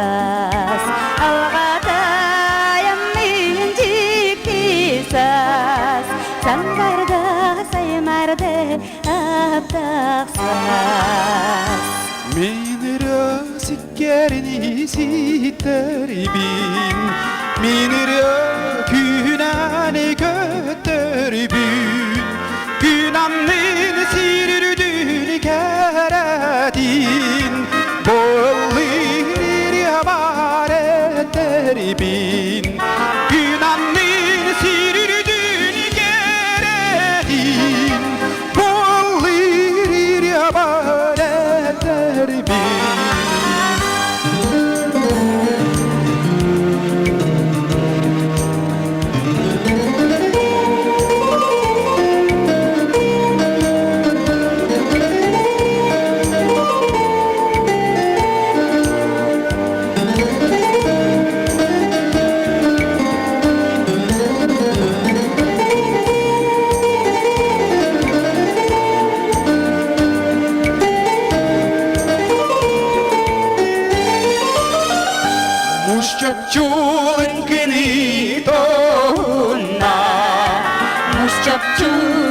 саас, Алҕатайам мин дьикти саас, Сангарда саймарды аптах саас. Мин ырыа сиккэрини ситтэрибин, Мин ырыа күнәни көттөрбүн, Күн аннын сирүрдүн кэрэтин, Боллыр бар эттерибин. Күн аннын сирүрдүн кэрэтин, Боллыр бар эттерибин. Муж чопчулын кини тонна. Муж чопчулын